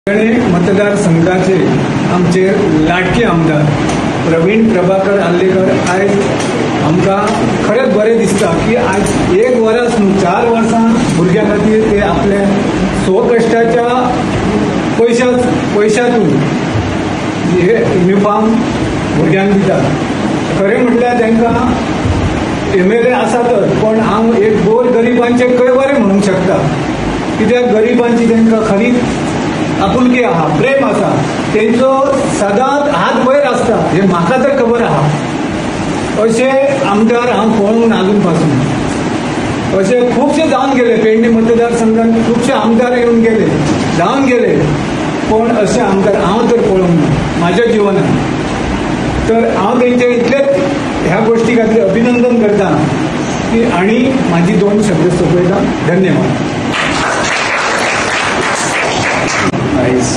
मतदारसंघाचे आमचे लाडके आमदार प्रवीण प्रभाकर आर्लेकर आयज आमकां खरेंच बरें दिसता की आज एक वरस न्हू 4 वर्सां भुरग्यां खातीर ते आपल्या स्वकश्टाच्या पयशातून हे युनिफॉर्म भुरग्यांक दितात. खरें म्हटल्यार तांकां एमएलए आसातच, पण हांव एक गोर गरिबांचे बरें म्हणूंक शकता, कित्याक गरिबांची तांकां खरीच आपुलकी आहा, प्रेम आसा, तेंचो सदांच हात वयर आसता हे म्हाका तर खबर आहा. अशे आमदार हांव पळोवंक ना अजून पासून. अशे खुबशे जावन गेले पेडणे मतदारसंघात, खुबशे आमदार येवन गेले, जावन गेले, पण अशे आमदार हांव तर पळोवंक ना म्हाज्या जिवनात. तर हांव तेंचे इतलेच ह्या गोष्टी खातीर अभिनंदन करता की आनी म्हाजी 2 शब्द सोंपयता. धन्यवाद. आयज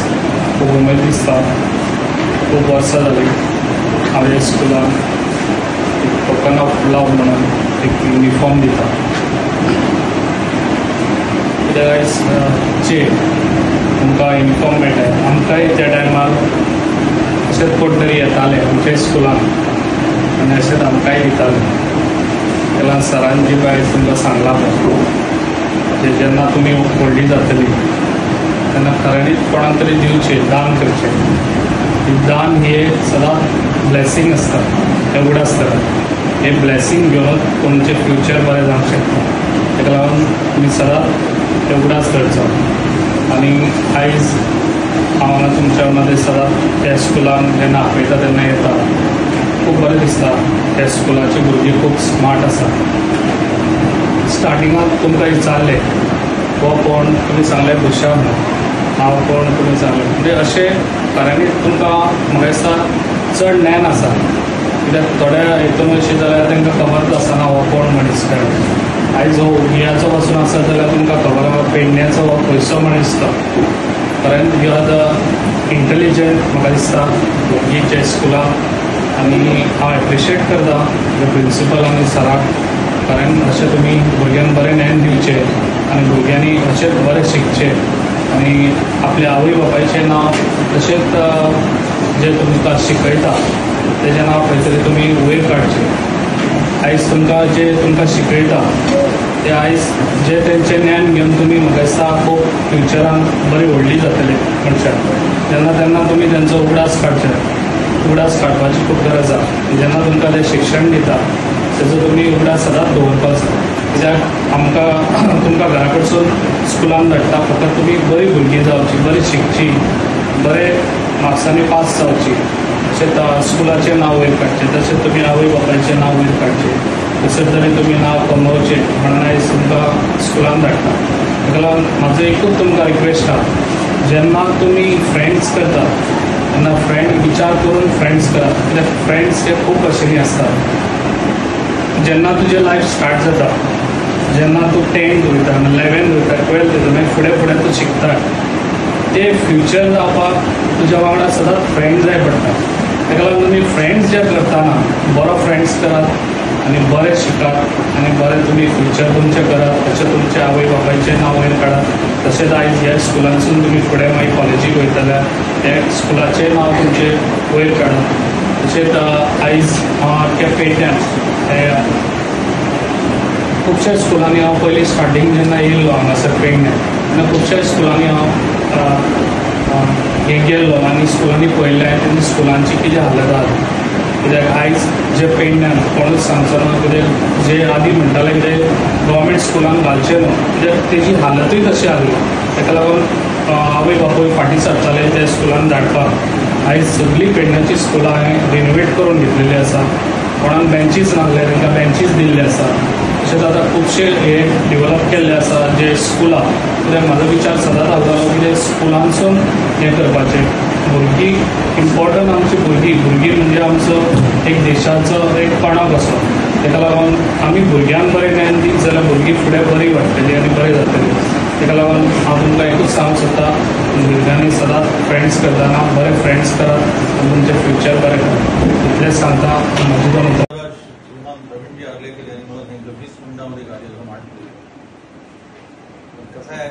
खूब उमेद दिसता, खूब वर्सां जालीं हांवें स्कुलान एक टोकन ऑफ लव म्हणून एक युनिफॉर्म दिता. कित्याक आयज जे तुमकां युनिफॉर्म मेळटा, आमकांय त्या टायमार अशेंच कोण तरी येताले आमच्या स्कुलान आनी अशेंच आमकांय दिताले. तेन्ना सरान जी पळय आयज तुमकां सांगलां पळय, जेन्ना तुमी व्हडली जातली तेन्ना खऱ्यांनीच कोणाक तरी दिवचें, दान करचें. दान हे सदांच ब्लेसींग आसता, हें उगडास करात. हें ब्लेसींग घेवन तुमचें फ्युचर बरें जावंक शकता. ताका लागून तुमी सदांच तें उगडास करचो. आनी आयज हांव हांगा तुमच्या मदें सदांच त्या स्कुलान जेन्ना आपयता तेन्ना येता, खूब बरें दिसता. त्या स्कुलाची भुरगीं खूब स्मार्ट आसा. स्टार्टिंगाक तुमकां विचारलें हो कोण, तुमी सांगलें भुशा म्हणून, हांव कोण तुमी सांगलें. म्हणजे अशें खऱ्यांनीच तुमकां म्हाका दिसता चड ज्ञान आसा, कित्याक थोड्या हितून अशें जाल्यार तांकां खबरच आसना हो कोण मनीस काय. आयज हो उगियाचो पासून आसा जाल्यार तुमकां खबर आसा पेडण्याचो हो खंयचो मनीस तो. खऱ्यांनीच you are the intelligent म्हाका दिसता भुरगीं स्कुलाक. आनी हांव एप्रिशिएट करता प्रिंसिपल आनी सराक, कारण अशें तुमी भुरग्यांक बरें ज्ञान दिवचें आनी भुरग्यांनी अशेंच बरें शिकचें आनी आपल्या आवय बापायचें नांव तशेंच जें तुमकां शिकयता तेजें नांव खंय तरी तुमी वयर काडचें. आयज तुमकां जें तुमकां शिकयता तें आयज जें तेंचें ज्ञान घेवन तुमी म्हाका दिसता खूब फ्युचरान बरी व्हडली जातली मनशां. जेन्ना तेन्ना तुमी तेंचो उगडास काडचे, उगडास काडपाची खूब गरज आसा. जेन्ना तुमकां तें शिक्षण दिता तेजो तुमी उगडास सदांच दवरपाक जाय. कित्याक आमकां तुमकां घरा कडसून स्कुलान धाडटा फकत तुमी बरी भुरगीं जावची, बरी शिकची, बरे मार्क्सांनी पास जावची, तशेंच स्कुलाचें नांव वयर काडचें, तशेंच तुमी आवय बापायचें नांव वयर काडचें, तशेंच तरेन तुमी नांव कमोवचें म्हणून आयज तुमकां स्कुलान धाडटा. ताका लागून म्हाजो एकूच तुमकां रिक्वेस्ट आसा, जेन्ना तुमी फ्रेंड्स करता तेन्ना फ्रेंड विचार करून फ्रेंड्स करात, कित्याक फ्रेंड्स हे खूब भशेनी आसतात. जेन्ना तुजें लायफ स्टार्ट जाता, जेन्ना तूं 10th वयता, 11th वयता, 12th वयता, मागीर फुडें फुडें तूं शिकता, ते फ्युचर जावपाक तुज्या वांगडा सदांच फ्रेंड जाय पडटा. ताका लागून तुमी फ्रेंड्स जे करतना बरो फ्रेंड्स करात आनी बरें शिकात आनी बरें तुमी फ्युचर तुमचें करात, तशें तुमच्या आवय बापायचें नांव वयर काडात. तशेंच आयज ह्या स्कुलांतसून तुमी फुडें मागीर कॉलेजीक वयतले त्या स्कुलाचें नांव तुमचें वयर काडात. तशेंच आयज हांव आख्ख्या पेडण्यान खुबश्या स्कुलांनी हांव पयलीं स्टार्टींग जेन्ना येयल्लो हांगासर पेडण्यां तेन्ना खुबश्या स्कुलांनी हांव हें गेल्लो आनी स्कुलांनी पळयल्लें तेन्ना स्कुलांची कितें हालत आहा. कित्याक आयज जे पेडण्यान कोणूच सांगचो ना, कित्याक जे आदी म्हणटाले कितें गव्हर्मेंट स्कुलान घालचें न्हू, कित्याक तेजी हालतूय तशी आहली. ताका लागून आवय बापूय फाटीं सरताले त्या स्कुलान धाडपाक. आयज सगळीं पेडण्याची स्कुलां हांवें रिनोवेट करून घेतलेली आसा. कोणाक बेंचीस नासले तांकां बेंचीस दिल्ले आसा. तशेंच आतां खुबशे हे डेवलप केल्ले आसा जे स्कुलां. कित्याक म्हाजो विचार सदांच आसतालो की स्कुलांसून हें करपाचें, भुरगीं इम्पॉर्टंट आमची भुरगीं, भुरगीं म्हणजे आमचो एक देशाचो एक कणो कसो. ताका लागून आमी भुरग्यांक बरें ज्ञान दीत जाल्यार भुरगीं फुडें बरीं वाडटलीं आनी बरें जातलीं. ताका लागून हांव तुमकां एकूच सांगूंक सोदता, भुरग्यांनी सदांच फ्रेंड्स करतना बरे फ्रेंड्स करात आनी तुमचें फ्युचर बरें करात, इतलेंच सांगता. म्हजी दोन श्रीमान प्रवीणजी आर्लेकर यांनी मला सांगितलं 20 मिनिटांमध्ये कार्यक्रम आटले. पण कसं आहे,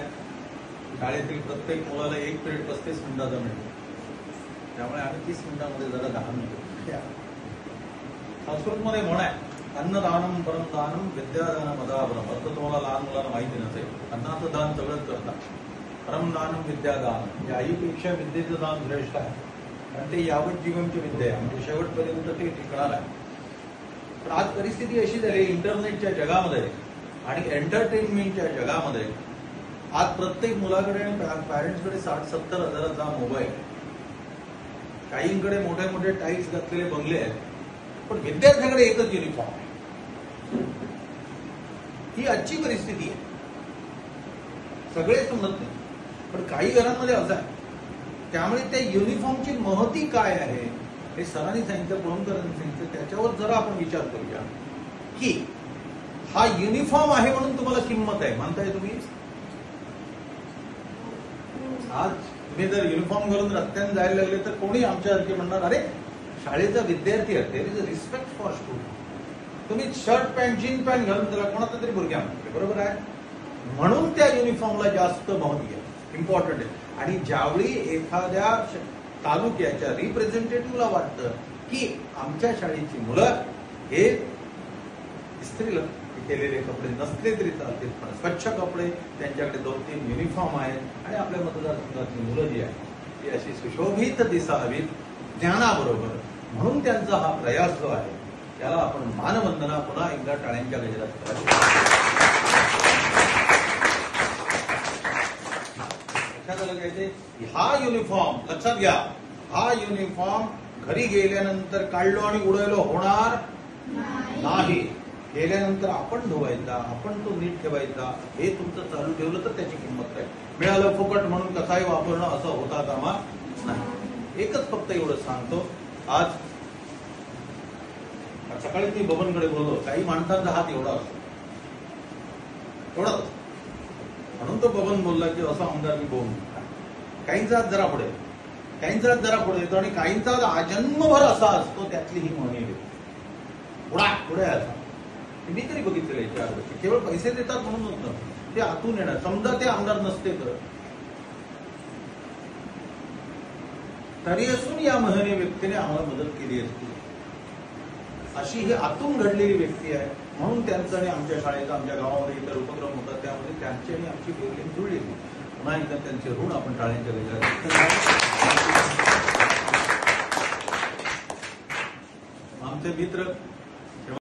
शाळेतील प्रत्येक प्रत्येक मुलाला एक पिरियड 35 मिनिटाचा मिळतो, त्यामुळे आम्ही 30 मिनिटांमध्ये जरा 10 मिनिटं. संस्कृतमध्ये म्हण आहे, अन्नदानम परमदानम विद्यादानम अदापरम. अर्थ तुम्हाला लहान मुलांना माहिती नसेल. अन्नाचं दान सगळंच करतात, परमदानम विद्यादान, म्हणजे आईपेक्षा विद्येचं दान श्रेष्ठ आहे, कारण ते यावत जीवनची विद्या आहे, म्हणजे शेवटपर्यंत ते टिकणार आहे. पण आज परिस्थिती अशी झाली इंटरनेटच्या जगामध्ये आणि एंटरटेनमेंटच्या जगामध्ये आज प्रत्येक मुलाकडे आणि पॅरेंट्सकडे 60-70 हजाराचा मोबाईल, काहींकडे मोठे मोठे टाईल्स घातलेले बंगले आहेत, पण विद्यार्थ्याकडे एकच युनिफॉर्म आहे. ही आजची परिस्थिती आहे. सगळेच म्हणत नाही, पण काही घरांमध्ये असं आहे. त्यामुळे त्या युनिफॉर्मची महती काय आहे हे सरांनी सांगितलं, कोळंबकरांनी सांगितलं, त्याच्यावर जरा आपण विचार करूया की हा युनिफॉर्म आहे म्हणून तुम्हाला किंमत आहे, मानताय तुम्ही? आज तुम्ही जर युनिफॉर्म घालून रस्त्याने जायला लागले तर कोणी आमच्यासारखे म्हणणार, अरे शाळेचा विद्यार्थी आहे, there is a respect for student. तुम्ही शर्ट पॅन्ट जीन पॅन्ट घालून त्याला कोणाचा तरी भुरग्या म्हणते, बरोबर आहे? म्हणून त्या युनिफॉर्मला जास्त महत्व आहे, इम्पॉर्टंट आहे. आणि ज्यावेळी एखाद्या तालुक्याच्या रिप्रेझेंटेटिव्हला वाटतं की आमच्या शाळेची मुलं हे इस्त्रीला केलेले कपडे नसले तरी चालतील, पण स्वच्छ कपडे, त्यांच्याकडे 2-3 युनिफॉर्म आहेत आणि आपल्या मतदारसंघातली मुलं जी आहेत ती अशी सुशोभित दिसावीत ज्ञानाबरोबर, म्हणून त्यांचा हा प्रयास जो आहे त्याला आपण मानवंदना पुन्हा एकदा टाळ्यांच्या गजरात करावी. लक्षात आलं काय ते? हा युनिफॉर्म लक्षात घ्या, हा युनिफॉर्म घरी गेल्यानंतर काढलो आणि उडवलो होणार नाही. गेल्यानंतर आपण धुवायचा, आपण तो नीट ठेवायचा, हे तुमचं चालू ठेवलं तर त्याची किंमत काय. मिळालं फुकट म्हणून कसाही वापरणं असं होता कामा नाही. एकच फक्त एवढं सांगतो, आज सकाळी मी बबनकडे बोललो, काही माणसांचा हात एवढा असतो, एवढाच असतो, म्हणून तो बबन बोलला की असं आमदार मी बोलून. काहींचा हात जरा पुढे, काहींचा हात जरा पुढे येतो आणि काहींचा हात आजन्मभर असा असतो. त्यातली ही महनीय व्यक्ती पुढा पुढे असा मी तरी बघितलेलं आहे 4 वर्ष. केवळ पैसे देतात म्हणून नव्हतं, ते आतून येणार. समजा ते आमदार नसते तर तरी असून या महनीय व्यक्तीने आम्हाला मदत केली असती. अशी ही आतून घडलेली व्यक्ती आहे, म्हणून त्यांचं आणि आमच्या शाळेचा, आमच्या गावामध्ये इतर उपक्रम होतात त्यामध्ये त्यांची आणि आमची वेवलेंथ जुळलेली. पुन्हा एकदा त्यांचे ऋण आपण टाळ्यांच्या गजरात. आमचे मित्र